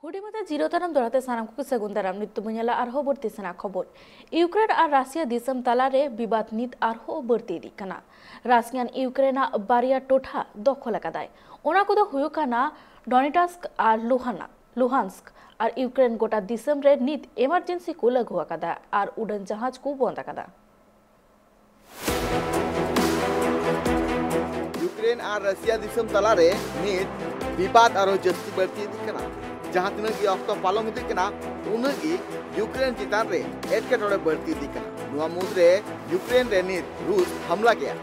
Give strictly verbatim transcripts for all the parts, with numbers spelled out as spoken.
ᱦᱩᱰᱤᱧ ᱢᱟᱪᱷᱟ ᱡᱤᱨᱟᱹᱣ ᱛᱟᱭᱱᱚᱢ ᱫᱚᱲᱦᱟ ᱛᱮ ᱥᱟᱱᱟᱢ ᱠᱚᱜᱮ ᱥᱟᱹᱜᱩᱱ ᱫᱟᱨᱟᱢ᱾ ᱱᱤᱛ ᱫᱚᱵᱚᱱ ᱧᱮᱞᱟ ᱟᱨᱦᱚᱸ ᱵᱟᱹᱲᱛᱤ ᱥᱮᱱᱟᱜ ᱠᱷᱚᱵᱚᱨ᱾ ᱤᱭᱩᱠᱨᱮᱱ ᱟᱨ ᱨᱟᱥᱤᱭᱟ ᱫᱤᱥᱚᱢ ᱛᱟᱞᱟᱨᱮ ᱵᱤᱵᱟᱫ ᱱᱤᱛ ᱟᱨᱦᱚᱸ ᱵᱟᱹᱲᱛᱤ ᱤᱫᱤᱜ ᱠᱟᱱᱟ᱾ ᱨᱟᱥᱤᱭᱟᱱ ᱤᱭᱩᱠᱨᱮᱱᱟᱜ ᱵᱟᱨᱭᱟ ᱴᱚᱴᱷᱟ ᱫᱚᱠᱷᱚᱞ ᱟᱠᱟᱫᱟᱭ᱾ ᱚᱱᱟ ᱠᱚᱫᱚ ᱦᱩᱭᱩᱜ ᱠᱟᱱᱟ ᱰᱚᱱᱮᱴᱟᱥᱠ ᱟᱨ ᱞᱩᱦᱟᱱᱟ, ᱞᱩᱦᱟᱱᱥᱠ᱾ ᱟᱨ ᱤᱭᱩᱠᱨᱮᱱ ᱜᱚᱴᱟ ᱫᱤᱥᱚᱢ ᱨᱮ ᱱᱤᱛ ᱮᱢᱟᱨᱡᱮᱱᱥᱤ ᱠᱚ ᱞᱟᱹᱜᱩ ᱟᱠᱟᱫᱟ ᱟᱨ ᱩᱰᱟᱹᱱ ᱡᱟᱦᱟᱡᱽ ᱠᱚ ᱵᱚᱱᱫ ᱟᱠᱟᱫᱟ᱾ ᱤᱭᱩᱠᱨᱮᱱ ᱟᱨ ᱨᱟᱥᱤᱭᱟ ᱫᱤᱥᱚᱢ ᱛᱟᱞᱟᱨᱮ ᱱᱤᱛ ᱵᱤᱵᱟᱫ ᱟᱨᱦᱚᱸ ᱡᱟᱹᱥᱛᱤ ᱵᱟᱹᱲᱛᱤ ᱤᱫᱤᱜ ᱠᱟᱱᱟ᱾ ᱡᱟᱦᱟᱸ ᱛᱤᱱᱟᱹᱜ ᱜᱮ ᱚᱠᱛᱚ ᱯᱟᱨᱚᱢ ᱤᱫᱤᱜ ᱠᱟᱱᱟ, ᱩᱱᱟᱹᱜ ᱜᱮ ᱤᱭᱩᱠᱨᱮᱱ ᱪᱮᱛᱟᱱ ᱨᱮ ᱮᱴᱠᱮᱴᱚᱬᱮ ᱵᱟᱹᱲᱛᱤ ᱤᱫᱤᱜ ᱠᱟᱱᱟ᱾ ᱱᱚᱣᱟ ᱢᱩᱫᱽᱨᱮ ᱤᱭᱩᱠᱨᱮᱱ ᱨᱮ ᱱᱤᱛ ᱨᱩᱥ ᱦᱟᱢᱞᱟ ᱠᱮᱫᱼᱟ᱾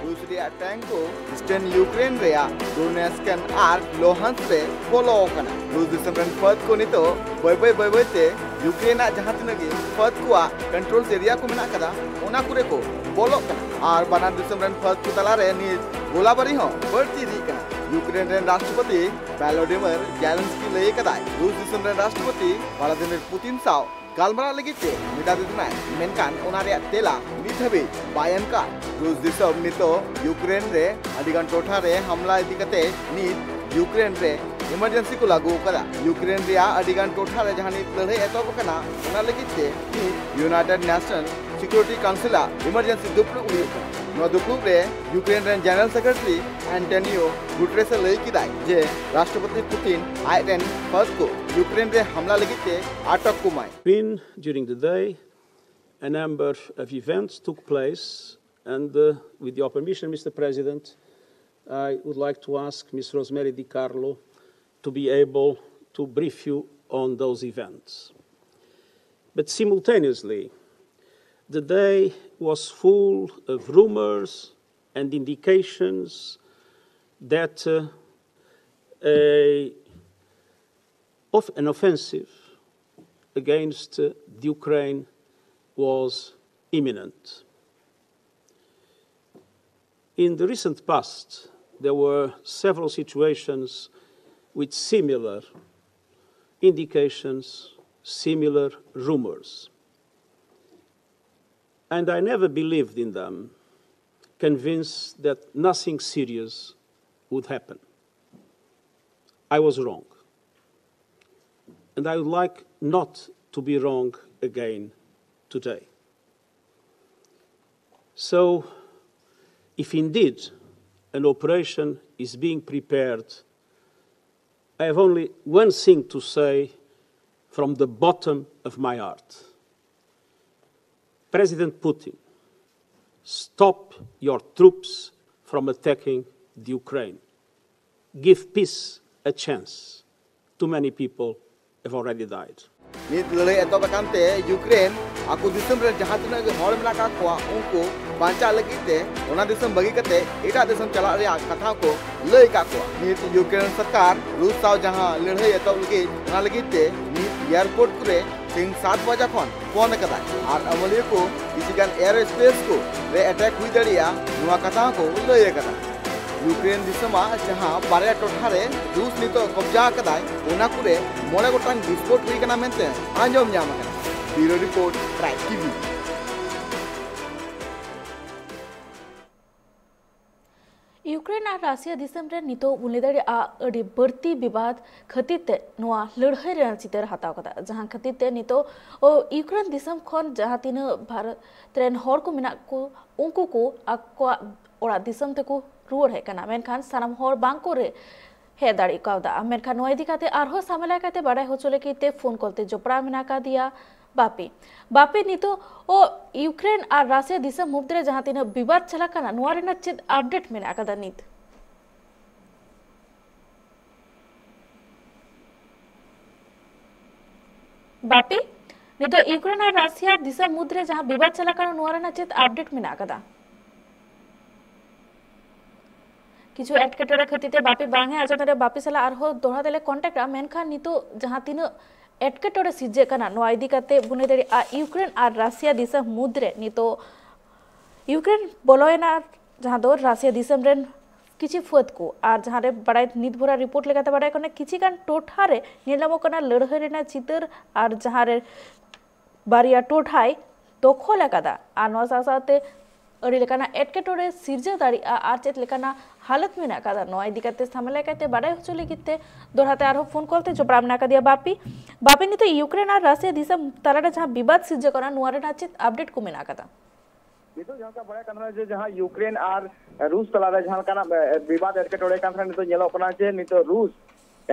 ᱨᱩᱥ ᱨᱮᱭᱟᱜ ᱴᱮᱝᱠ ᱠᱚ ᱤᱥᱴᱟᱨᱱ ᱤᱭᱩᱠᱨᱮᱱ ᱨᱮᱭᱟᱜ ᱰᱳᱱᱮᱥᱠ ᱟᱨ ᱞᱳᱦᱟᱱᱥᱠ ᱨᱮ ᱵᱚᱞᱚ ᱟᱠᱟᱱᱟ᱾ ᱨᱩᱥ ᱫᱤᱥᱚᱢ ᱨᱮᱱ ᱯᱷᱟᱹᱫ ᱠᱚ ᱱᱤᱛᱚᱜ ᱵᱟᱹᱭ ᱵᱟᱹᱭ ᱵᱟᱹᱭ ᱵᱟᱹᱭ ᱛᱮ ᱤᱭᱩᱠᱨᱮᱱ ᱟᱜ ᱡᱟᱦᱟᱸ ᱛᱤᱱᱟᱹᱜ ᱜᱮ ᱯᱷᱟᱹᱫ ᱠᱚᱣᱟᱜ ᱠᱚᱱᱴᱨᱳᱞ ᱮᱨᱤᱭᱟ ᱠᱚ ᱢᱮᱱᱟᱜ ᱟᱠᱟᱫᱟ, ᱚᱱᱟ ᱠᱚᱨᱮ ᱠᱚ ᱵᱚᱞᱚᱜ ᱠᱟᱱᱟ᱾ ᱟᱨ ᱵᱟᱱᱟᱨ ᱫᱤᱥᱚᱢ ᱨᱮᱱ ᱯᱷᱟᱹᱫ ᱠᱚ ᱛᱟᱞᱟᱨᱮ ᱱᱤᱛ ᱜᱳᱞᱟᱵᱟᱨᱤ ᱦᱚᱸ ᱵᱟᱹᱲᱛᱤ ᱤᱫᱤᱜ ᱠᱟᱱᱟ᱾ ᱤᱭᱩᱠᱨᱮᱱ ᱨᱮᱱ ᱨᱟᱥᱴᱨᱚᱯᱚᱛᱤ ᱵᱷᱟᱞᱳᱰᱤᱢᱤᱨ ᱡᱮᱞᱮᱱᱥᱠᱤ ᱞᱟᱹᱭ ᱟᱠᱟᱫᱟᱭ, ᱨᱩᱥ ᱫᱤᱥᱚᱢ ᱨᱮᱱ ᱨᱟᱥᱴᱨᱚᱯᱚᱛᱤ ᱵᱷᱞᱟᱫᱤᱢᱤᱨ ᱯᱩᱛᱤᱱ ᱥᱟᱶ ᱜᱟᱞᱢᱟᱨᱟᱣ ᱞᱟᱹᱜᱤᱫ ᱛᱮ ᱢᱮᱛᱟ ᱫᱮ ᱛᱟᱦᱮᱱᱟᱭ, ᱢᱮᱱᱠᱷᱟᱱ ᱚᱱᱟ ᱨᱮᱭᱟᱜ ᱛᱮᱞᱟ ᱱᱤᱛ ᱦᱟᱹᱵᱤᱡ ᱵᱟᱭ ᱮᱢ ᱠᱟᱫ᱾ ᱨᱩᱥ ᱫᱤᱥᱚᱢ ᱱᱤᱛᱚᱜ ᱤᱭᱩᱠᱨᱮᱱ ᱨᱮ ᱟᱹᱰᱤᱜᱟᱱ ᱴᱚᱴᱷᱟ ᱨᱮ ᱦᱟᱢᱞᱟ ᱤᱫᱤ ᱠᱟᱛᱮ ᱱᱤᱛ ᱤᱭᱩᱠᱨᱮᱱ ᱨᱮ ᱮᱢᱟᱨᱡᱮᱱᱥᱤ ᱠᱚ ᱞᱟᱹᱜᱩ ᱟᱠᱟᱫᱟ᱾ ᱤᱭᱩᱠᱨᱮᱱ ᱨᱮᱭᱟᱜ ᱟᱹᱰᱤᱜᱟᱱ ᱴᱚᱴᱷᱟ ᱨᱮ ᱡᱟᱦᱟᱸ ᱱᱤᱛ ᱞᱟᱹᱲᱦᱟᱹᱭ ᱮᱛᱚᱦᱚᱵ ᱟᱠᱟᱱᱟ, ᱚᱱᱟ ᱞᱟᱹᱜᱤᱫ ᱛᱮ ᱱᱤᱛ ᱤᱭᱩᱱᱟᱭᱴᱮᱰ ᱱᱮᱥᱚᱱ ᱥᱤᱠᱩᱨᱤᱴᱤ ᱠᱟᱣᱩᱱᱥᱤᱞ ᱟᱜ ᱮᱢᱟᱨᱡᱮᱱᱥᱤ ᱫᱩᱯᱲᱩᱵ ᱦᱩᱭᱩᱜ ᱠᱟᱱᱟ᱾ ᱱᱚᱣᱟ ᱫᱩᱯᱲᱩᱵ ᱨᱮ ᱤᱭᱩᱠᱨᱮᱱ ᱨᱮᱱ ᱡᱮᱱᱟᱨᱟᱞ ᱥᱮᱠᱨᱮᱴᱟᱨᱤ ᱟᱱᱴᱳᱱᱤᱭᱳ ᱜᱩᱴᱨᱮᱥ ᱮ ᱞᱟᱹᱭ ᱠᱮᱫᱟᱭ ᱡᱮ ᱨᱟᱥᱴᱨᱚᱯᱚᱛᱤ ᱯᱩᱛᱤᱱ ᱟᱡ ᱨᱮᱱ ᱯᱷᱟᱹᱫ ᱠᱚ ᱤᱭᱩᱠᱨᱮᱱ ᱨᱮ ᱦᱟᱢᱞᱟ ᱞᱟᱹᱜᱤᱫ ᱛᱮ ᱟᱴᱚᱠ ᱠᱚᱢᱟᱭ᱾ Been during the day, a number of events took place, and uh, with your permission, Mister President, I would like to ask Miss Rosemary Di Carlo to be able to brief you on those events. But simultaneously, the day was full of rumors and indications that uh, a, of an offensive against uh, the Ukraine was imminent. In the recent past, there were several situations with similar indications, similar rumors. And I never believed in them, convinced that nothing serious would happen. I was wrong. And I would like not to be wrong again today. So, if indeed an operation is being prepared, I have only one thing to say from the bottom of my heart. President Putin, stop your troops from attacking the Ukraine. Give peace a chance. Too many people have already died. ᱱᱤᱛ ᱞᱟᱹᱲᱦᱟᱹᱭ ᱮᱛᱚᱦᱚᱵ ᱟᱠᱟᱱ ᱛᱮ ᱭᱩᱠᱨᱮᱱ ᱟᱠᱚ ᱫᱤᱥᱚᱢ ᱨᱮ ᱡᱟᱦᱟᱸ ᱛᱤᱱᱟᱹᱜ ᱜᱮ ᱦᱚᱲ ᱢᱮᱱᱟᱜ ᱟᱠᱟᱫ ᱠᱚᱣᱟ, ᱩᱱᱠᱩ ᱵᱟᱧᱪᱟᱜ ᱞᱟᱹᱜᱤᱫ ᱛᱮ ᱚᱱᱟ ᱫᱤᱥᱚᱢ ᱵᱟᱹᱜᱤ ᱠᱟᱛᱮ ᱮᱴᱟᱜ ᱫᱤᱥᱚᱢ ᱪᱟᱞᱟᱜ ᱨᱮᱭᱟᱜ ᱠᱟᱛᱷᱟ ᱦᱚᱸᱠᱚ ᱞᱟᱹᱭ ᱟᱠᱟᱫ ᱠᱚᱣᱟ᱾ ᱱᱤᱛ ᱭᱩᱠᱨᱮᱱ ᱥᱚᱨᱠᱟᱨ ᱨᱩᱥ ᱥᱟᱶ ᱡᱟᱦᱟᱸ ᱞᱟᱹᱲᱦᱟᱹᱭ ᱮᱛᱚᱦᱚᱵ ᱞᱟᱹᱜᱤᱫ, ᱚᱱᱟ ᱞᱟᱹᱜᱤᱫ ᱛᱮ ᱱᱤᱛ ᱮᱭᱟᱨᱯᱳᱨᱴ ᱠᱚᱨᱮ ᱛᱮᱦᱮᱧ ᱥᱟᱛ ᱵᱟᱡᱟ ᱠᱷᱚᱱ ᱵᱚᱱᱫ ᱟᱠᱟᱫᱟᱭ ᱟᱨ ᱟᱹᱢᱟᱹᱞᱤᱭᱟᱹ ᱠᱚ ᱠᱤᱪᱷᱩ ᱜᱟᱱ ᱮᱭᱟᱨ ᱥᱯᱮᱥ ᱠᱚ ᱨᱮ ᱮᱴᱮᱠ ᱦᱩᱭ ᱫᱟᱲᱮᱭᱟᱜᱼᱟ, ᱱᱚᱣᱟ ᱠᱟᱛᱷᱟ ᱦᱚᱸᱠᱚ ᱞᱟᱹᱭ ᱟᱠᱟᱫᱟ᱾ ᱭᱩᱠᱨᱮᱱ ᱫᱤᱥᱚᱢᱟᱜ ᱡᱟᱦᱟᱸ ᱵᱟᱨᱭᱟ ᱴᱚᱴᱷᱟ ᱨᱮ ᱨᱩᱥ ᱱᱤᱛᱚᱜ ᱠᱚᱵᱡᱟ ᱟᱠᱟᱫᱟᱭ, ᱚᱱᱟ ᱠᱚᱨᱮ ᱢᱚᱬᱮ ᱜᱚᱴᱟᱝ ᱵᱤᱥᱯᱷᱳᱴ ᱦᱩᱭ ᱟᱠᱟᱱᱟ ᱢᱮᱱᱛᱮ ᱟᱸᱡᱚᱢ ᱧᱟᱢ ᱟᱠᱟᱱᱟ᱾ ᱵᱤᱭᱩᱨᱳ ᱨᱤᱯᱳᱨᱴ, ᱴᱨᱟᱭᱤᱵ ᱴᱤᱵᱷᱤ᱾ ᱤᱭᱩᱠᱨᱮᱱ ᱟᱨ ᱨᱟᱥᱤᱭᱟ ᱫᱤᱥᱚᱢ ᱨᱮ ᱱᱤᱛᱚᱜ ᱵᱚᱱ ᱞᱟᱹᱭ ᱫᱟᱲᱮᱭᱟᱜᱼᱟ ᱟᱹᱰᱤ ᱵᱟᱹᱲᱛᱤ ᱵᱤᱵᱟᱫ ᱠᱷᱟᱹᱛᱤᱨ ᱛᱮ ᱱᱚᱣᱟ ᱞᱟᱹᱲᱦᱟᱹᱭ ᱨᱮᱱᱟᱜ ᱪᱤᱛᱟᱹᱨ ᱦᱟᱛᱟᱣ ᱠᱟᱫᱟ, ᱡᱟᱦᱟᱸ ᱠᱷᱟᱹᱛᱤᱨ ᱛᱮ ᱱᱤᱛᱚᱜ ᱚ, ᱤᱭᱩᱠᱨᱮᱱ ᱫᱤᱥᱚᱢ ᱠᱷᱚᱱ ᱡᱟᱦᱟᱸ ᱛᱤᱱᱟᱹᱜ ᱵᱷᱟᱨᱚᱛ ᱨᱮᱱ ᱦᱚᱲ ᱠᱚ ᱢᱮᱱᱟᱜ ᱠᱚ, ᱩᱱᱠᱩ ᱠᱚ ᱟᱠᱚᱣᱟᱜ ᱚᱲᱟᱜ ᱫᱤᱥᱚᱢ ᱛᱮᱠᱚ ᱨᱩᱣᱟᱹᱲ ᱦᱮᱡ ᱠᱟᱱᱟ, ᱢᱮᱱᱠᱷᱟᱱ ᱥᱟᱱᱟᱢ ᱦᱚᱲ ᱵᱟᱝ ᱠᱚ ᱨᱮ ᱦᱮᱡ ᱫᱟᱲᱮ ᱠᱟᱣᱫᱟ᱾ ᱢᱮᱱᱠᱷᱟᱱ ᱱᱚᱣᱟ ᱤᱫᱤ ᱠᱟᱛᱮ ᱟᱨᱦᱚᱸ ᱥᱟᱢᱮᱞᱟᱭ ᱠᱟᱛᱮ ᱵᱟᱰᱟᱭ ᱦᱚᱪᱚ ᱞᱟᱹᱜᱤᱫ ᱛᱮ ᱯᱷᱳᱱ ᱠᱚᱞ ᱛᱮ ᱡᱚᱯᱲᱟᱣ ᱢᱮᱱᱟᱜ ᱟᱠᱟᱫᱮᱭᱟ ᱵᱟᱯᱤ᱾ ᱵᱟᱯᱤ, ᱱᱤᱛᱚᱜ ᱚ, ᱤᱭᱩᱠᱨᱮᱱ ᱟᱨ ᱨᱟᱥᱤᱭᱟ ᱫᱤᱥᱚᱢ ᱢᱩᱫᱽᱨᱮ ᱡᱟᱦᱟᱸ ᱛᱤᱱᱟᱹᱜ ᱵᱤᱵᱟᱫ ᱪᱟᱞᱟᱜ ᱠᱟᱱᱟ, ᱱᱚᱣᱟ ᱨᱮᱱᱟᱜ ᱪᱮᱫ ᱟᱯᱰᱮᱴ ᱢᱮᱱᱟᱜ ᱟᱠᱟᱫᱟ ᱱᱤᱛ? ᱵᱟᱯᱤ, ᱱᱤᱛᱚᱜ ᱤᱭᱩᱠᱨᱮᱱ ᱟᱨ ᱨᱟᱥᱤᱭᱟ ᱫᱤᱥᱚᱢ ᱢᱩᱫᱽᱨᱮ ᱡᱟᱦᱟᱸ ᱵᱤᱵᱟᱫ ᱪᱟᱞᱟᱜ ᱠᱟᱱᱟ, ᱱᱚᱣᱟ ᱨᱮᱱᱟᱜ ᱪᱮᱫ ᱟᱯᱰᱮᱴ ᱢᱮᱱᱟᱜ ᱟᱠᱟᱫᱟ? ᱠᱤᱪᱷᱩ ᱮᱴᱠᱮᱴᱚᱬᱮ ᱠᱷᱟᱹᱛᱤᱨ ᱛᱮ ᱵᱟᱯᱤ ᱵᱟᱝ ᱮ ᱟᱸᱡᱚᱢ ᱫᱟᱲᱮᱭᱟᱜᱼᱟ᱾ ᱵᱟᱯᱤ ᱥᱟᱞᱟᱜ ᱟᱨᱦᱚᱸ ᱫᱚᱦᱲᱟ ᱛᱮᱞᱮ ᱠᱚᱱᱴᱟᱠᱴᱼᱟ, ᱢᱮᱱᱠᱷᱟᱱ ᱱᱤᱛᱚᱜ ᱡᱟᱦᱟᱸ ᱛᱤᱱᱟᱹᱜ ᱮᱴᱠᱮᱴᱚᱬᱮ ᱥᱤᱨᱡᱟᱹᱜ ᱠᱟᱱᱟ, ᱱᱚᱣᱟ ᱤᱫᱤ ᱠᱟᱛᱮ ᱵᱚᱱ ᱞᱟᱹᱭ ᱫᱟᱲᱮᱭᱟᱜᱼᱟ ᱤᱭᱩᱠᱨᱮᱱ ᱟᱨ ᱨᱟᱥᱤᱭᱟ ᱫᱤᱥᱚᱢ ᱢᱩᱫᱽᱨᱮ ᱱᱤᱛᱚᱜ ᱤᱭᱩᱠᱨᱮᱱ ᱵᱚᱞᱚᱭᱮᱱᱟ, ᱡᱟᱦᱟᱸ ᱫᱚ ᱨᱟᱥᱤᱭᱟ ᱫᱤᱥᱚᱢ ᱨᱮᱱ ᱠᱤᱪᱷᱤ ᱯᱷᱟᱹᱫ ᱠᱚ᱾ ᱟᱨ ᱡᱟᱦᱟᱸ ᱨᱮ ᱵᱟᱲᱟᱭ, ᱱᱤᱛ ᱵᱷᱳᱨᱟᱜ ᱨᱤᱯᱳᱨᱴ ᱞᱮᱠᱟᱛᱮ ᱵᱟᱲᱟᱭ ᱠᱟᱱᱟ, ᱠᱤᱪᱷᱤ ᱜᱟᱱ ᱴᱚᱴᱷᱟ ᱨᱮ ᱧᱮᱞ ᱧᱟᱢᱚᱜ ᱠᱟᱱᱟ ᱞᱟᱹᱲᱦᱟᱹᱭ ᱨᱮᱱᱟᱜ ᱪᱤᱛᱟᱹᱨ, ᱟᱨ ᱡᱟᱦᱟᱸ ᱨᱮ ᱵᱟᱨᱭᱟ ᱴᱚᱴᱷᱟᱭ ᱫᱚᱠᱷᱚᱞ ᱟᱠᱟᱫᱟ᱾ ᱟᱨ ᱱᱚᱣᱟ ᱥᱟᱶ ᱥᱟᱶᱛᱮ ᱟᱹᱰᱤ ᱞᱮᱠᱟᱱᱟᱜ ᱮᱴᱠᱮᱴᱚᱬᱮ ᱥᱤᱨᱡᱟᱹᱣ ᱫᱟᱲᱮᱭᱟᱜᱼᱟ, ᱟᱨ ᱪᱮᱫ ᱞᱮᱠᱟᱱᱟᱜ ᱦᱟᱞᱚᱛ ᱢᱮᱱᱟᱜ ᱟᱠᱟᱫᱟ, ᱱᱚᱣᱟ ᱤᱫᱤ ᱠᱟᱛᱮ ᱥᱟᱢᱮᱞᱟᱭ ᱠᱟᱛᱮ ᱵᱟᱰᱟᱭ ᱦᱚᱪᱚ ᱞᱟᱹᱜᱤᱫ ᱛᱮ ᱫᱚᱲᱦᱟ ᱛᱮ ᱟᱨᱦᱚᱸ ᱯᱷᱳᱱ ᱠᱚᱞ ᱛᱮ ᱡᱚᱯᱲᱟᱣ ᱢᱮᱱᱟᱜ ᱟᱠᱟᱫᱮᱭᱟ ᱵᱟᱯᱤ᱾ ᱵᱟᱯᱤ, ᱱᱤᱛᱚᱜ ᱭᱩᱠᱨᱮᱱ ᱟᱨ ᱨᱟᱥᱤᱭᱟ ᱫᱤᱥᱚᱢ ᱛᱟᱞᱟᱨᱮ ᱡᱟᱦᱟᱸ ᱵᱤᱵᱟᱫ ᱥᱤᱨᱡᱟᱹ ᱠᱟᱱᱟ, ᱱᱚᱣᱟ ᱨᱮᱱᱟᱜ ᱪᱮᱫ ᱟᱯᱰᱮᱴ ᱠᱚ ᱢᱮᱱᱟᱜ ᱟᱠᱟᱫᱟ? ᱱᱤᱛᱚᱜ ᱡᱟᱦᱟᱸ ᱞᱮᱠᱟ ᱵᱟᱲᱟᱭ ᱠᱟᱱᱟ ᱡᱮ ᱡᱟᱦᱟᱸ ᱭᱩᱠᱨᱮᱱ ᱟᱨ ᱨᱩᱥ ᱛᱟᱞᱟᱨᱮ ᱡᱟᱦᱟᱸ ᱞᱮᱠᱟᱱᱟᱜ, ᱮ, ᱵᱤᱵᱟᱫ ᱮᱴᱠᱮᱴᱚᱬᱮ ᱠᱟᱱ ᱛᱟᱦᱮᱸᱱᱟ, ᱱᱤᱛᱚᱜ ᱧᱮᱞᱚᱜ ᱠᱟᱱᱟ ᱡᱮ ᱱᱤᱛᱚᱜ ᱨᱩᱥ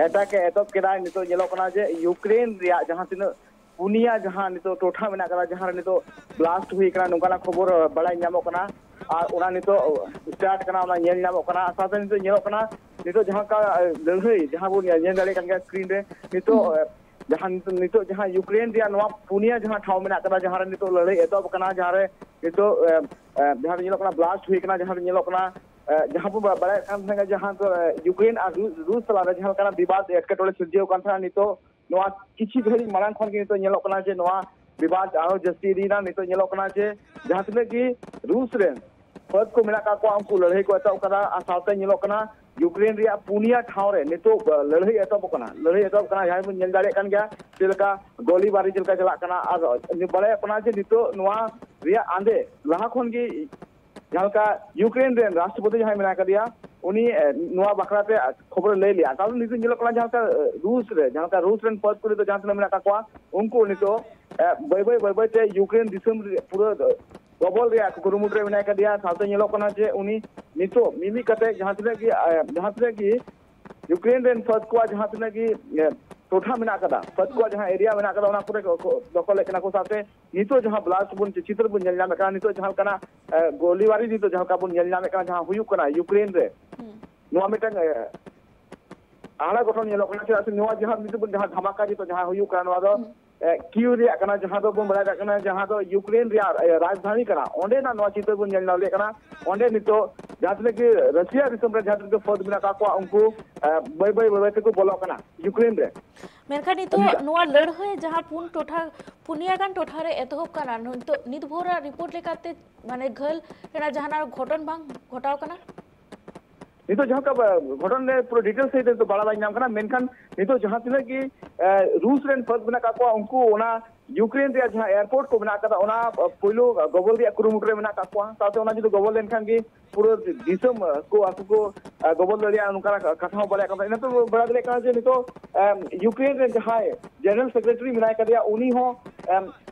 ᱮᱴᱟᱠ ᱮ ᱮᱛᱚᱦᱚᱵ ᱠᱮᱫᱟᱭ᱾ ᱱᱤᱛᱚᱜ ᱧᱮᱞᱚᱜ ᱠᱟᱱᱟ ᱡᱮ ᱭᱩᱠᱨᱮᱱ ᱨᱮᱭᱟᱜ ᱡᱟᱦᱟᱸ ᱛᱤᱱᱟᱹᱜ ᱯᱩᱱᱭᱟ ᱡᱟᱦᱟᱸ ᱱᱤᱛᱚᱜ ᱴᱚᱴᱷᱟ ᱢᱮᱱᱟᱜ ᱠᱟᱫᱟ, ᱡᱟᱦᱟᱸ ᱨᱮ ᱱᱤᱛᱚᱜ ᱵᱞᱟᱥᱴ ᱦᱩᱭ ᱠᱟᱱᱟ, ᱱᱚᱝᱠᱟᱱᱟᱜ ᱠᱷᱚᱵᱚᱨ, ᱮ, ᱵᱟᱲᱟᱭ ᱧᱟᱢᱚᱜ ᱠᱟᱱᱟ᱾ ᱟᱨ ᱚᱱᱟ ᱱᱤᱛᱚᱜ ᱥᱴᱟᱨᱴ ᱠᱟᱱᱟ, ᱚᱱᱟ ᱧᱮᱞ ᱧᱟᱢᱚᱜ ᱠᱟᱱᱟ᱾ ᱥᱟᱶᱛᱮ ᱱᱤᱛᱚᱜ ᱧᱮᱞᱚᱜ ᱠᱟᱱᱟ, ᱱᱤᱛᱚᱜ ᱡᱟᱦᱟᱸ ᱞᱮᱠᱟ, ᱮ, ᱞᱟᱹᱲᱦᱟᱹᱭ ᱡᱟᱦᱟᱸ ᱵᱚᱱ ᱧᱮᱞ ᱫᱟᱲᱮᱭᱟᱜ ᱠᱟᱱ ᱜᱮᱭᱟ ᱥᱠᱨᱤᱱ ᱨᱮ, ᱱᱤᱛᱚᱜ, ᱦᱩᱸ᱾ ᱮ, ᱡᱟᱦᱟᱸ ᱱᱤᱛᱚᱜ, ᱱᱤᱛᱚᱜ ᱡᱟᱦᱟᱸ ᱭᱩᱠᱨᱮᱱ ᱨᱮᱭᱟᱜ ᱱᱚᱣᱟ ᱯᱩᱱᱭᱟ ᱡᱟᱦᱟᱸ ᱴᱷᱟᱶ ᱢᱮᱱᱟᱜ ᱠᱟᱫᱟ, ᱡᱟᱦᱟᱸ ᱨᱮ ᱱᱤᱛᱚᱜ ᱞᱟᱹᱲᱦᱟᱹᱭ ᱮᱛᱚᱦᱚᱵ ᱠᱟᱱᱟ, ᱡᱟᱦᱟᱸ ᱨᱮ ᱱᱤᱛᱚᱜ, ᱮ, ᱮ, ᱡᱟᱦᱟᱸ ᱨᱮ ᱧᱮᱞᱚᱜ ᱠᱟᱱᱟ ᱵᱞᱟᱥᱴ ᱦᱩᱭ ᱠᱟᱱᱟ, ᱡᱟᱦᱟᱸ ᱨᱮ ᱧᱮᱞᱚᱜ ᱠᱟᱱᱟ, ᱮ, ᱡᱟᱦᱟᱸ ᱵᱚᱱ ᱵᱟ-, ᱵᱟᱲᱟᱭᱮᱫ ᱠᱟᱱ ᱛᱟᱦᱮᱸᱱᱟ, ᱡᱟᱦᱟᱸ ᱫᱚ, ᱮ, ᱭᱩᱠᱨᱮᱱ ᱟᱨ ᱨᱩ-, ᱨᱩᱥ ᱛᱟᱞᱟᱨᱮ ᱡᱟᱦᱟᱸ ᱞᱮᱠᱟᱱᱟᱜ ᱵᱤᱵᱟᱫ ᱮᱴᱠᱮᱴᱚᱬᱮ ᱥᱤᱨᱡᱟᱹᱣ ᱠᱟᱱ ᱛᱟᱦᱮᱸᱱᱟ, ᱱᱤᱛᱚᱜ ᱱᱚᱣᱟ ᱠᱤᱪᱷᱩ ᱜᱷᱟᱹᱲᱤᱡ ᱢᱟᱲᱟᱝ ᱠᱷᱚᱱ ᱜᱮ ᱱᱤᱛᱚᱜ ᱧᱮᱞᱚᱜ ᱠᱟᱱᱟ ᱡᱮ ᱱᱚᱣᱟ ᱵᱤᱵᱟᱫ ᱟᱨᱦᱚᱸ ᱡᱟᱹᱥᱛᱤ ᱤᱫᱤᱭᱮᱱᱟ᱾ ᱱᱤᱛᱚᱜ ᱧᱮᱞᱚᱜ ᱠᱟᱱᱟ ᱡᱮ ᱡᱟᱦᱟᱸ ᱛᱤᱱᱟᱹᱜ ᱜᱮ ᱨᱩᱥ ᱨᱮᱱ ᱯᱷᱟᱹᱫ ᱠᱚ ᱢᱮᱱᱟᱜ ᱠᱟᱜ ᱠᱚᱣᱟ, ᱩᱱᱠᱩ ᱞᱟᱹᱲᱦᱟᱹᱭ ᱠᱚ ᱮᱛᱚᱦᱚᱵ ᱠᱟᱫᱟ᱾ ᱟᱨ ᱥᱟᱶᱛᱮ ᱧᱮᱞᱚᱜ ᱠᱟᱱᱟ ᱭᱩᱠᱨᱮᱱ ᱨᱮᱭᱟᱜ ᱯᱩᱱᱭᱟ ᱴᱷᱟᱶ ᱨᱮ ᱱᱤᱛᱚᱜ, ᱟ, ᱞᱟᱹᱲᱦᱟᱹᱭ ᱮᱛᱚᱦᱚᱵ ᱠᱟᱱᱟ, ᱞᱟᱹᱲᱦᱟᱹᱭ ᱮᱛᱚᱦᱚᱵ ᱠᱟᱱᱟ, ᱡᱟᱦᱟᱸᱭ ᱵᱚᱱ ᱧᱮᱞ ᱫᱟᱲᱮᱭᱟᱜ ᱠᱟᱱ ᱜᱮᱭᱟ ᱪᱮᱫ ᱞᱮᱠᱟ ᱜᱚᱞᱤᱵᱟᱨᱤ ᱪᱮᱫ ᱞᱮᱠᱟ ᱪᱟᱞᱟᱜ ᱠᱟᱱᱟ᱾ ᱟᱨ ᱵᱟᱲᱟᱭᱚᱜ ᱠᱟᱱᱟ ᱡᱮ ᱱᱤᱛᱚᱜ ᱱᱚᱣᱟ ᱨᱮᱭᱟᱜ ᱟᱸᱫᱮ ᱞᱟᱦᱟ ᱠᱷᱚᱱ ᱜᱮ ᱡᱟᱦᱟᱸ ᱞᱮᱠᱟ ᱭᱩᱠᱨᱮᱱ ᱨᱮᱱ ᱨᱟᱥᱴᱨᱚᱯᱚᱛᱤ ᱡᱟᱦᱟᱸᱭ ᱢᱮᱱᱟᱭ ᱠᱟᱫᱮᱭᱟ, ᱩᱱᱤ, ᱮ, ᱱᱚᱣᱟ ᱵᱟᱠᱷᱨᱟ ᱛᱮ ᱠᱷᱚᱵᱚᱨᱮ ᱞᱟᱹᱭ ᱞᱮᱜᱼᱟ᱾ ᱠᱟᱨᱚᱱ ᱱᱤᱛᱚᱜ ᱧᱮᱞᱚᱜ ᱠᱟᱱᱟ ᱡᱟᱦᱟᱸ ᱞᱮᱠᱟ, ᱮ, ᱨᱩᱥ ᱨᱮ, ᱡᱟᱦᱟᱸ ᱞᱮᱠᱟ ᱨᱩᱥ ᱨᱮᱱ ᱯᱷᱟᱹᱫ ᱠᱚ ᱱᱤᱛᱚᱜ ᱡᱟᱦᱟᱸ ᱛᱤᱱᱟᱹᱜ ᱢᱮᱱᱟᱜ ᱠᱟᱜ ᱠᱚᱣᱟ, ᱩᱱᱠᱩ ᱱᱤᱛᱚᱜ, ᱮ, ᱵᱟᱹᱭ ᱵᱟᱹᱭ, ᱵᱟᱹᱭ ᱵᱟᱹᱭ ᱛᱮ ᱭᱩᱠᱨᱮᱱ ᱫᱤᱥᱚᱢ ᱨᱮ ᱯᱩᱨᱟᱹ ᱜᱚᱵᱚᱞ ᱨᱮᱭᱟᱜ ᱠᱩᱨᱩᱢᱩᱴᱩ ᱨᱮ ᱢᱮᱱᱟᱭ ᱠᱟᱫᱮᱭᱟ᱾ ᱥᱟᱶᱛᱮ ᱧᱮᱞᱚᱜ ᱠᱟᱱᱟ ᱡᱮ ᱩᱱᱤ ᱱᱤᱛᱚᱜ ᱢᱤᱢᱤᱫ ᱠᱟᱛᱮ ᱡᱟᱦᱟᱸ ᱛᱤᱱᱟᱹᱜ ᱜᱮ, ᱮ, ᱡᱟᱦᱟᱸ ᱛᱤᱱᱟᱹᱜ ᱜᱮ ᱭᱩᱠᱨᱮᱱ ᱨᱮᱱ ᱯᱷᱟᱹᱫ ᱠᱚᱣᱟᱜ ᱡᱟᱦᱟᱸ ᱛᱤᱱᱟᱹᱜ ᱜᱮ, ᱮ, ᱴᱚᱴᱷᱟ ᱢᱮᱱᱟᱜ ᱠᱟᱫᱟ, ᱯᱷᱟᱹᱫ ᱠᱚᱣᱟᱜ ᱡᱟᱦᱟᱸ ᱮᱨᱤᱭᱟ ᱢᱮᱱᱟᱜ ᱠᱟᱫᱟ, ᱚᱱᱟ ᱠᱚᱨᱮ ᱠᱚ, ᱠᱚ ᱫᱚᱠᱷᱚᱞᱮᱫ ᱠᱟᱱᱟ ᱠᱚ᱾ ᱥᱟᱶᱛᱮ ᱱᱤᱛᱚᱜ ᱡᱟᱦᱟᱸ ᱵᱞᱟᱥᱴ ᱵᱚᱱ ᱪᱤ-, ᱪᱤᱛᱟᱹᱨ ᱵᱚᱱ ᱧᱮᱞ ᱧᱟᱢᱮᱫ ᱠᱟᱱᱟ, ᱱᱤᱛᱚᱜ ᱡᱟᱦᱟᱸ ᱞᱮᱠᱟᱱᱟᱜ, ᱮ, ᱜᱳᱞᱤᱵᱟᱨᱤ ᱱᱤᱛᱚᱜ ᱡᱟᱦᱟᱸ ᱞᱮᱠᱟ ᱵᱚᱱ ᱧᱮᱞ ᱧᱟᱢᱮᱫ ᱠᱟᱱᱟ, ᱡᱟᱦᱟᱸ ᱦᱩᱭᱩᱜ ᱠᱟᱱᱟ ᱭᱩᱠᱨᱮᱱ ᱨᱮ, ᱦᱩᱸ᱾ ᱱᱚᱣᱟ ᱢᱤᱫᱴᱟᱝ, ᱮ, ᱦᱟᱦᱟᱲᱟ ᱜᱷᱚᱴᱚᱱ ᱧᱮᱞᱚᱜ ᱠᱟᱱᱟ᱾ ᱪᱮᱫᱟᱜ ᱥᱮ ᱱᱚᱣᱟ ᱡᱟᱦᱟᱸ ᱱᱤᱛᱚᱜ ᱵᱚᱱ ᱡᱟᱦᱟᱸ ᱫᱷᱟᱢᱟᱠᱟ ᱱᱤᱛᱚᱜ ᱡᱟᱦᱟᱸ ᱦᱩᱭᱩᱜ ᱠᱟᱱᱟ, ᱱᱚᱣᱟ ᱫᱚ, ᱦᱩᱸ᱾ ᱮ, ᱠᱤᱭᱩ ᱨᱮᱭᱟᱜ ᱠᱟᱱᱟ, ᱡᱟᱦᱟᱸ ᱫᱚ ᱵᱚᱱ ᱵᱟᱲᱟᱭ ᱫᱟᱲᱮᱭᱟᱜ ᱠᱟᱱᱟ, ᱡᱟᱦᱟᱸ ᱫᱚ ᱭᱩᱠᱨᱮᱱ ᱨᱮᱭᱟᱜ, ᱮ, ᱨᱟᱡᱽᱫᱷᱟᱱᱤ ᱠᱟᱱᱟ᱾ ᱚᱸᱰᱮᱱᱟᱜ ᱱᱚᱣᱟ ᱪᱤᱛᱟᱹᱨ ᱵᱚᱱ ᱧᱮᱞ ᱧᱟᱢ ᱫᱟᱲᱮᱭᱟᱜ ᱠᱟᱱᱟ᱾ ᱚᱸᱰᱮ ᱱᱤᱛᱚᱜ ᱡᱟᱦᱟᱸ ᱛᱤᱱᱟᱹᱜ ᱜᱮ ᱨᱟᱥᱤᱭᱟ ᱫᱤᱥᱚᱢ ᱨᱮ ᱡᱟᱦᱟᱸ ᱛᱤᱱᱟᱹᱜ ᱜᱮ ᱯᱷᱟᱹᱫ ᱢᱮᱱᱟᱜ ᱠᱟᱜ ᱠᱚᱣᱟ, ᱩᱱᱠᱩ, ᱮ, ᱵᱟᱹᱭ ᱵᱟᱹᱭ, ᱵᱟᱹᱭ ᱵᱟᱹᱭ ᱛᱮᱠᱚ ᱵᱚᱞᱚᱜ ᱠᱟᱱᱟ ᱭᱩᱠᱨᱮᱱ ᱨᱮ᱾ ᱢᱮᱱᱠᱷᱟᱱ ᱱᱤᱛᱚᱜ ᱱᱚᱣᱟ ᱞᱟᱹᱲᱦᱟᱹᱭ ᱡᱟᱦᱟᱸ ᱯᱩᱱ ᱴᱚᱴᱷᱟ, ᱯᱩᱱᱭᱟ ᱜᱟᱱ ᱴᱚᱴᱷᱟ ᱨᱮ ᱮᱛᱚᱦᱚᱵ ᱠᱟᱱᱟ, ᱱᱤᱛᱚᱜ ᱱᱤᱛ ᱵᱷᱳᱨᱟᱜ ᱨᱤᱯᱳᱨᱴ ᱞᱮᱠᱟᱛᱮ, ᱢᱟᱱᱮ, ᱜᱷᱟᱹᱞ ᱨᱮᱱᱟᱜ ᱡᱟᱦᱟᱱᱟᱜ ᱜᱷᱚᱴᱚᱱ ᱵᱟᱝ ᱜᱷᱚᱴᱟᱣ ᱠᱟᱱᱟ? ᱱᱤᱛᱚᱜ ᱡᱟᱦᱟᱸ ᱞᱮᱠᱟ ᱜᱷᱚᱴᱚᱱ ᱨᱮ ᱯᱩᱨᱟᱹ ᱰᱤᱴᱮᱞᱥ ᱥᱟᱹᱦᱤᱡ ᱛᱮ ᱵᱟᱲᱟᱭ ᱵᱟᱭ ᱧᱟᱢ ᱠᱟᱱᱟ, ᱢᱮᱱᱠᱷᱟᱱ ᱱᱤᱛᱚᱜ ᱡᱟᱦᱟᱸ ᱛᱤᱱᱟᱹᱜ ᱜᱮ ᱨᱩᱥ ᱨᱮᱱ ᱯᱷᱟᱹᱫ ᱢᱮᱱᱟᱜ ᱟᱠᱟᱫ ᱠᱚᱣᱟ, ᱩᱱᱠᱩ ᱚᱱᱟ ᱭᱩᱠᱨᱮᱱ ᱨᱮᱭᱟᱜ ᱡᱟᱦᱟᱸ ᱮᱭᱟᱨᱯᱳᱨᱴ ᱠᱚ ᱢᱮᱱᱟᱜ ᱟᱠᱟᱫᱟ, ᱚᱱᱟ ᱯᱳᱭᱞᱳ ᱜᱚᱵᱚᱞ ᱨᱮᱭᱟᱜ ᱠᱩᱨᱩᱢᱩᱴᱩ ᱨᱮ ᱢᱮᱱᱟᱜ ᱟᱠᱟᱫ ᱠᱚᱣᱟ᱾ ᱥᱟᱶᱛᱮ ᱚᱱᱟ ᱡᱩᱫᱤ ᱜᱚᱵᱚᱞ ᱞᱮᱱᱠᱷᱟᱱ ᱜᱮ ᱯᱩᱨᱟᱹ ᱫᱤᱥᱚᱢ ᱠᱚ ᱟᱠᱚ ᱠᱚ ᱜᱚᱵᱚᱞ ᱫᱟᱲᱮᱭᱟᱜᱼᱟ, ᱱᱚᱝᱠᱟᱱᱟᱜ ᱠᱟᱛᱷᱟ ᱦᱚᱸ ᱵᱟᱲᱟᱭ ᱠᱟᱱᱟ᱾ ᱤᱱᱟᱹ ᱛᱮ ᱵᱟᱲᱟᱭ ᱫᱟᱲᱮᱭᱟᱜ ᱠᱟᱱᱟ ᱡᱮ ᱱᱤᱛᱚᱜ ᱭᱩᱠᱨᱮᱱ ᱨᱮᱱ ᱡᱟᱦᱟᱸᱭ ᱡᱮᱱᱟᱨᱮᱞ ᱥᱮᱠᱨᱮᱴᱟᱨᱤ ᱢᱮᱱᱟᱭ ᱠᱟᱫᱮᱭᱟ, ᱩᱱᱤ ᱦᱚᱸ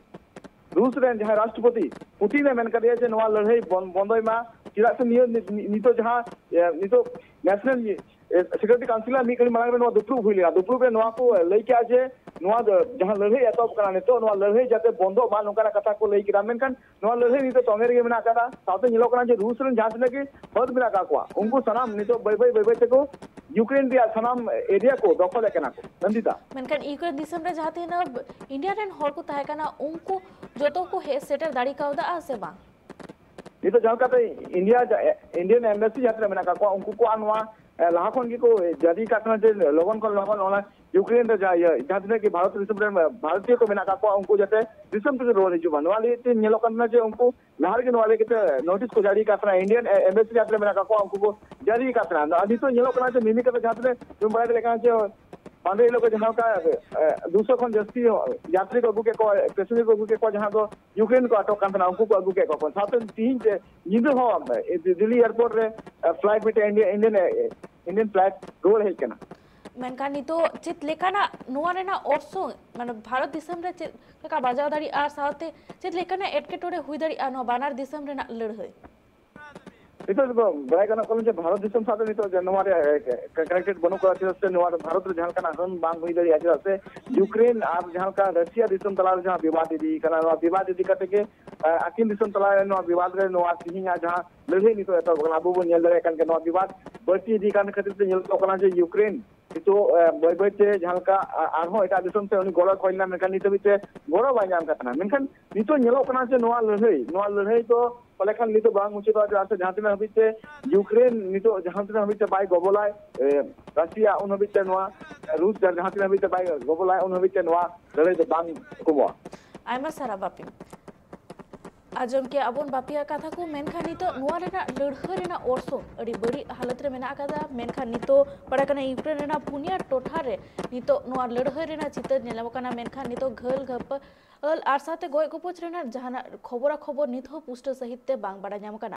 ᱨᱩᱥ ᱨᱮᱱ ᱡᱟᱦᱟᱸᱭ ᱨᱟᱥᱴᱨᱚᱯᱚᱛᱤ ᱯᱩᱴᱤᱱ ᱮ ᱢᱮᱱ ᱠᱟᱫᱮᱭᱟ ᱡᱮ ᱱᱚᱣᱟ ᱞᱟᱹᱲᱦᱟᱹᱭ ᱵᱚᱱ-, ᱵᱚᱱᱫᱚᱭ ᱢᱟ᱾ ᱪᱮᱫᱟᱜ ᱥᱮ ᱱᱤᱭᱟᱹ ᱱᱤ-, ᱱᱤᱛᱚᱜ ᱡᱟᱦᱟᱸ, ᱮ, ᱱᱤᱛᱚᱜ ᱱᱮᱥᱱᱟᱞ, ᱮ, ᱥᱤᱠᱩᱨᱤᱴᱤ ᱠᱟᱣᱩᱱᱥᱤᱞ ᱨᱮ ᱢᱤᱫ ᱜᱷᱟᱹᱲᱤ ᱢᱟᱲᱟᱝ ᱨᱮ ᱱᱚᱣᱟ ᱫᱩᱯᱲᱩᱵ ᱦᱩᱭ ᱞᱮᱱᱟ᱾ ᱫᱩᱯᱲᱩᱵ ᱨᱮ ᱱᱚᱣᱟ ᱠᱚ ᱞᱟᱹᱭ ᱠᱮᱜᱼᱟ ᱡᱮ ᱱᱚᱣᱟ ᱫᱚ ᱡᱟᱦᱟᱸ ᱞᱟᱹᱲᱦᱟᱹᱭ ᱮᱛᱚᱦᱚᱵ ᱠᱟᱱᱟ ᱱᱤᱛᱚᱜ, ᱱᱚᱣᱟ ᱞᱟᱹᱲᱦᱟᱹᱭ ᱡᱟᱛᱮ ᱵᱚᱱᱫᱚᱜ ᱢᱟ, ᱱᱚᱝᱠᱟᱱᱟᱜ ᱠᱟᱛᱷᱟ ᱠᱚ ᱞᱟᱹᱭ ᱠᱮᱫᱟ᱾ ᱢᱮᱱᱠᱷᱟᱱ ᱱᱚᱣᱟ ᱞᱟᱹᱲᱦᱟᱹᱭ ᱱᱤᱛᱚᱜ ᱛᱚᱸᱜᱮ ᱨᱮᱜᱮ ᱢᱮᱱᱟᱜ ᱟᱠᱟᱫᱟ᱾ ᱥᱟᱶᱛᱮ ᱧᱮᱞᱚᱜ ᱠᱟᱱᱟ ᱡᱮ ᱨᱩᱥ ᱨᱮᱱ ᱡᱟᱦᱟᱸ ᱛᱤᱱᱟᱹᱜ ᱜᱮ ᱯᱷᱟᱹᱫ ᱢᱮᱱᱟᱜ ᱟᱠᱟᱫ ᱠᱚᱣᱟ, ᱩᱱᱠᱩ ᱥᱟᱱᱟᱢ ᱱᱤᱛᱚᱜ ᱵᱟᱹᱭ ᱵᱟᱹᱭ, ᱵᱟᱹᱭ ᱵᱟᱹᱭ ᱛᱮᱠᱚ ᱭᱩᱠᱨᱮᱱ ᱨᱮᱭᱟᱜ ᱥᱟᱱᱟᱢ ᱮᱨᱤᱭᱟ ᱠᱚ ᱫᱚᱠᱷᱚᱞᱮᱫ ᱠᱟᱱᱟ ᱠᱚ᱾ ᱱᱚᱱᱫᱤᱛᱟ᱾ ᱢᱮᱱᱠᱷᱟᱱ ᱤᱭᱩᱠᱨᱮᱱ ᱫᱤᱥᱚᱢ ᱨᱮ ᱡᱟᱦᱟᱸ ᱛᱤᱱᱟᱹᱜ ᱤᱱᱰᱤᱭᱟ ᱨᱮᱱ ᱦᱚᱲ ᱠᱚ ᱛᱟᱦᱮᱸ ᱠᱟᱱᱟ, ᱩᱱᱠᱩ ᱡᱚᱛᱚ ᱠᱚ ᱦᱮᱡ ᱥᱮᱴᱮᱨ ᱫᱟᱲᱮ ᱠᱟᱣᱫᱟ ᱥᱮ ᱵᱟᱝ? ᱱᱤᱛᱚᱜ ᱡᱟᱦᱟᱸ ᱞᱮᱠᱟᱛᱮ ᱤᱱᱰᱤᱭᱟ, ᱤᱱᱰᱤᱭᱟᱱ ᱮᱢᱵᱟᱥᱤ ᱡᱟᱦᱟᱸ ᱛᱤᱱᱟᱹᱜ ᱢᱮᱱᱟᱜ ᱟᱠᱟᱫ ᱠᱚᱣᱟ, ᱩᱱᱠᱩ ᱠᱚᱣᱟᱜ ᱱᱚᱣᱟ, ᱮ, ᱞᱟᱦᱟ ᱠᱷᱚᱱ ᱜᱮᱠᱚ ᱡᱟᱹᱨᱤ ᱟᱠᱟᱫ ᱠᱟᱱᱟ ᱡᱮ ᱞᱚᱜᱚᱱ ᱠᱷᱚᱱ ᱞᱚᱜᱚᱱ ᱚᱱᱟ ᱭᱩᱠᱨᱮᱱ ᱨᱮ ᱡᱟᱦᱟᱸ, ᱤᱭᱟᱹ, ᱡᱟᱦᱟᱸ ᱛᱤᱱᱟᱹᱜ ᱜᱮ ᱵᱷᱟᱨᱚᱛ ᱫᱤᱥᱚᱢ ᱨᱮᱱ ᱵᱷᱟᱨᱚᱛᱤᱭᱚ ᱠᱚ ᱢᱮᱱᱟᱜ ᱟᱠᱟᱫ ᱠᱚᱣᱟ, ᱩᱱᱠᱩ ᱡᱟᱛᱮ ᱫᱤᱥᱚᱢ ᱛᱮᱠᱚ ᱨᱩᱣᱟᱹᱲ ᱦᱤᱡᱩᱜ ᱢᱟ᱾ ᱱᱚᱣᱟ ᱞᱟᱹᱜᱤᱫ ᱛᱮ ᱧᱮᱞᱚᱜ ᱠᱟᱱᱟ ᱡᱮ ᱩᱱᱠᱩ ᱞᱟᱦᱟ ᱨᱮᱜᱮ ᱱᱚᱣᱟ ᱞᱟᱹᱜᱤᱫ ᱛᱮ ᱱᱳᱴᱤᱥ ᱠᱚ ᱡᱟᱹᱨᱤ ᱟᱠᱟᱫ ᱛᱟᱦᱮᱱᱟ, ᱤᱱᱰᱤᱭᱟᱱ ᱮ-, ᱮᱢᱵᱮᱥᱤ ᱡᱟᱦᱟᱸ ᱛᱤᱱᱟᱹᱜ ᱢᱮᱱᱟᱜ ᱟᱠᱟᱫ ᱠᱚᱣᱟ, ᱩᱱᱠᱩ ᱠᱚ ᱡᱟᱹᱨᱤ ᱟᱠᱟᱫ ᱛᱟᱦᱮᱱᱟ᱾ ᱟᱨ ᱱᱤᱛᱚᱜ ᱧᱮᱞᱚᱜ ᱠᱟᱱᱟ ᱡᱮ ᱢᱤᱢᱤᱫ ᱠᱟᱛᱷᱟ ᱡᱟᱦᱟᱸ ᱛᱤᱱᱟᱹᱜ ᱵᱚᱱ ᱵᱟᱲᱟᱭ ᱫᱟᱲᱮᱭᱟᱜ ᱠᱟᱱᱟ ᱡᱮ ᱯᱟᱸᱰᱮ ᱦᱤᱞᱳᱜ ᱠᱚ ᱡᱟᱦᱟᱸ ᱞᱮᱠᱟ, ᱮ, ᱫᱩᱥᱚ ᱠᱷᱚᱱ ᱡᱟᱹᱥᱛᱤ ᱡᱟᱛᱨᱤ ᱠᱚ ᱟᱹᱜᱩ ᱠᱮᱫ ᱠᱚᱣᱟ, ᱯᱮᱥᱮᱧᱡᱟᱨ ᱠᱚ ᱟᱹᱜᱩ ᱠᱮᱫ ᱠᱚᱣᱟ, ᱡᱟᱦᱟᱸ ᱫᱚ ᱭᱩᱠᱨᱮᱱ ᱠᱚ ᱟᱴᱚᱠ ᱠᱟᱱ ᱛᱟᱦᱮᱱᱟ, ᱩᱱᱠᱩ ᱠᱚ ᱟᱹᱜᱩ ᱠᱮᱫ ᱠᱚᱣᱟ᱾ ᱥᱟᱶᱛᱮ ᱛᱤᱦᱤᱧ ᱛᱮ ᱧᱤᱫᱟᱹ ᱦᱚᱸ, ᱮ, ᱫᱤᱞᱞᱤ ᱮᱭᱟᱨᱯᱳᱨᱴ ᱨᱮ, ᱮ, ᱯᱷᱞᱟᱭᱤᱴ ᱢᱤᱫᱴᱮᱱ ᱤᱱᱰᱤᱭᱟᱱ, ᱤᱱᱰᱤᱭᱟᱱ, ᱮ, ᱤᱱᱰᱤᱭᱟᱱ ᱯᱷᱞᱟᱭᱤᱴ ᱨᱩᱣᱟᱹᱲ ᱦᱮᱡ ᱠᱟᱱᱟ᱾ ᱢᱮᱱᱠᱷᱟᱱ ᱱᱤᱛᱚᱜ ᱪᱮᱫ ᱞᱮᱠᱟᱱᱟᱜ ᱱᱚᱣᱟ ᱨᱮᱱᱟᱜ ᱚᱨᱥᱚᱝ, ᱢᱟᱱᱮ ᱵᱷᱟᱨᱚᱛ ᱫᱤᱥᱚᱢ ᱨᱮ ᱪᱮᱫ ᱞᱮᱠᱟ ᱵᱟᱡᱟᱣ ᱫᱟᱲᱮᱭᱟᱜᱼᱟ, ᱥᱟᱶᱛᱮ ᱪᱮᱫ ᱞᱮᱠᱟᱱᱟᱜ ᱮᱴᱠᱮᱴᱚᱬᱮ ᱦᱩᱭ ᱫᱟᱲᱮᱭᱟᱜᱼᱟ ᱱᱚᱣᱟ ᱵᱟᱱᱟᱨ ᱫᱤᱥᱚᱢ ᱨᱮᱱᱟᱜ ᱞᱟᱹᱲᱦᱟᱹᱭ? ᱱᱤᱛᱚᱜ ᱫᱚ ᱵᱟᱲᱟᱭ ᱜᱟᱱᱚᱜ ᱠᱟᱱᱟ ᱡᱮ ᱵᱷᱟᱨᱚᱛ ᱫᱤᱥᱚᱢ ᱥᱟᱶᱛᱮ ᱱᱤᱛᱚᱜ ᱡᱮ ᱱᱚᱣᱟ ᱨᱮ, ᱮ, ᱠᱟᱱᱮᱠᱴᱮᱰ ᱵᱟᱹᱱᱩᱜ ᱠᱚᱣᱟ, ᱪᱮᱫᱟᱜ ᱥᱮ ᱱᱚᱣᱟ ᱨᱮ ᱵᱷᱟᱨᱚᱛ ᱨᱮ ᱡᱟᱦᱟᱸ ᱞᱮᱠᱟᱱᱟᱜ ᱦᱟᱹᱱ ᱵᱟᱝ ᱦᱩᱭ ᱫᱟᱲᱮᱭᱟᱜᱼᱟ, ᱪᱮᱫᱟᱜ ᱥᱮ ᱭᱩᱠᱨᱮᱱ ᱟᱨ ᱡᱟᱦᱟᱸ ᱞᱮᱠᱟ ᱨᱟᱥᱤᱭᱟ ᱫᱤᱥᱚᱢ ᱛᱟᱞᱟ ᱨᱮ ᱡᱟᱦᱟᱸ ᱵᱤᱵᱟᱫ ᱤᱫᱤ ᱠᱟᱱᱟ, ᱱᱚᱣᱟ ᱵᱤᱵᱟᱫ ᱤᱫᱤ ᱠᱟᱛᱮ ᱜᱮ, ᱮ, ᱟᱹᱠᱤᱱ ᱫᱤᱥᱚᱢ ᱛᱟᱞᱟ ᱨᱮ ᱱᱚᱣᱟ ᱵᱤᱵᱟᱫ ᱨᱮ ᱱᱚᱣᱟ ᱛᱤᱦᱤᱧᱟᱜ ᱡᱟᱦᱟᱸ ᱞᱟᱹᱲᱦᱟᱹᱭ ᱱᱤᱛᱚᱜ ᱮᱛᱚᱦᱚᱵ ᱠᱟᱱᱟ, ᱟᱵᱚ ᱵᱚᱱ ᱧᱮᱞ ᱫᱟᱲᱮᱭᱟᱜ ᱠᱟᱱ ᱜᱮᱭᱟ, ᱱᱚᱣᱟ ᱵᱤᱵᱟᱫ ᱵᱟᱹᱲᱛᱤ ᱤᱫᱤ ᱠᱟᱱ ᱠᱷᱟᱹᱛᱤᱨ ᱛᱮ ᱧᱮᱞᱚᱜ ᱠᱟᱱᱟ ᱡᱮ ᱭᱩᱠᱨᱮᱱ ᱱᱤᱛᱚᱜ, ᱮ, ᱵᱟᱹᱭ ᱵᱟᱹᱭ ᱛᱮ ᱡᱟᱦᱟᱸ ᱞᱮᱠᱟ ᱟ-, ᱟᱨᱦᱚᱸ ᱮᱴᱟᱜ ᱫᱤᱥᱚᱢ ᱥᱮᱫ ᱩᱱᱤ ᱜᱚᱲᱚᱭ ᱠᱷᱚᱡ ᱞᱮᱱᱟ, ᱢᱮᱱᱠᱷᱟᱱ ᱱᱤᱛ ᱦᱟᱹᱵᱤᱡ ᱛᱮ ᱜᱚᱲᱚ ᱵᱟᱭ ᱧᱟᱢ ᱠᱟᱱ ᱛᱟᱦᱮᱱᱟ᱾ ᱢᱮᱱᱠᱷᱟᱱ ᱱᱤᱛᱚᱜ ᱧᱮᱞᱚᱜ ᱠᱟᱱᱟ ᱡᱮ ᱱᱚᱣᱟ ᱞᱟᱹᱲᱦᱟᱹᱭ, ᱱᱚᱣᱟ ᱞᱟᱹᱲᱦᱟᱹᱭ ᱫᱚ ᱯᱟᱞᱮ ᱠᱷᱟᱱ ᱱᱤᱛᱚᱜ ᱵᱟᱝ ᱢᱩᱪᱟᱹᱫᱚᱜᱼᱟ, ᱪᱮᱫᱟᱜ ᱥᱮ ᱡᱟᱦᱟᱸ ᱛᱤᱱᱟᱹᱜ ᱦᱟᱹᱵᱤᱡ ᱛᱮ ᱭᱩᱠᱨᱮᱱ ᱱᱤᱛᱚᱜ ᱡᱟᱦᱟᱸ ᱛᱤᱱᱟᱹᱜ ᱦᱟᱹᱵᱤᱡ ᱛᱮ ᱵᱟᱭ ᱜᱚᱵᱚᱞᱟᱭ, ᱮ, ᱨᱟᱥᱤᱭᱟ, ᱩᱱ ᱦᱟᱹᱵᱤᱡ ᱛᱮ ᱱᱚᱣᱟ ᱨᱩᱥ ᱡᱟᱦᱟᱸ ᱛᱤᱱᱟᱹᱜ ᱦᱟᱹᱵᱤᱡ ᱛᱮ ᱵᱟᱭ ᱜᱚᱵᱚᱞᱟᱭ, ᱩᱱ ᱦᱟᱹᱵᱤᱡ ᱛᱮ ᱱᱚᱣᱟ ᱞᱟᱹᱲᱦᱟᱹᱭ ᱫᱚ ᱵᱟᱝ ᱠᱚᱢᱚᱜᱼᱟ᱾ ᱟᱭᱢᱟ ᱥᱟᱨᱦᱟᱣ ᱵᱟᱯᱤ᱾ ᱟᱸᱡᱚᱢ ᱠᱮᱜᱼᱟ ᱵᱚᱱ ᱵᱟᱯᱤᱭᱟᱜ ᱠᱟᱛᱷᱟ ᱠᱚ, ᱢᱮᱱᱠᱷᱟᱱ ᱱᱤᱛᱚᱜ ᱱᱚᱣᱟ ᱨᱮᱱᱟᱜ ᱞᱟᱹᱲᱦᱟᱹᱭ ᱨᱮᱱᱟᱜ ᱚᱨᱥᱚᱝ ᱟᱹᱰᱤ ᱵᱟᱹᱲᱤᱡ ᱦᱟᱞᱚᱛ ᱨᱮ ᱢᱮᱱᱟᱜ ᱟᱠᱟᱫᱟ᱾ ᱢᱮᱱᱠᱷᱟᱱ ᱱᱤᱛᱚᱜ ᱯᱟᱲᱟᱜ ᱠᱟᱱᱟ ᱤᱭᱩᱠᱨᱮᱱ ᱨᱮᱱᱟᱜ ᱯᱩᱱᱭᱟ ᱴᱚᱴᱷᱟ ᱨᱮ ᱱᱤᱛᱚᱜ ᱱᱚᱣᱟ ᱞᱟᱹᱲᱦᱟᱹᱭ ᱨᱮᱱᱟᱜ ᱪᱤᱛᱟᱹᱨ ᱧᱮᱞᱚᱜ ᱠᱟᱱᱟ᱾ ᱢᱮᱱᱠᱷᱟᱱ ᱱᱤᱛᱚᱜ ᱜᱷᱟᱹᱞ ᱜᱷᱟᱹᱯᱟᱹᱞ ᱟᱨ ᱥᱟᱶᱛᱮ ᱜᱚᱡ ᱜᱚᱯᱚᱡ ᱨᱮᱱᱟᱜ ᱡᱟᱦᱟᱱᱟᱜ ᱠᱷᱚᱵᱚᱨᱟ ᱠᱷᱚᱵᱚᱨ ᱱᱤᱛ ᱦᱚᱸ ᱯᱩᱥᱴᱟᱹᱣ ᱥᱟᱹᱦᱤᱡ ᱛᱮ ᱵᱟᱝ ᱵᱟᱲᱟᱭ ᱧᱟᱢ ᱟᱠᱟᱱᱟ᱾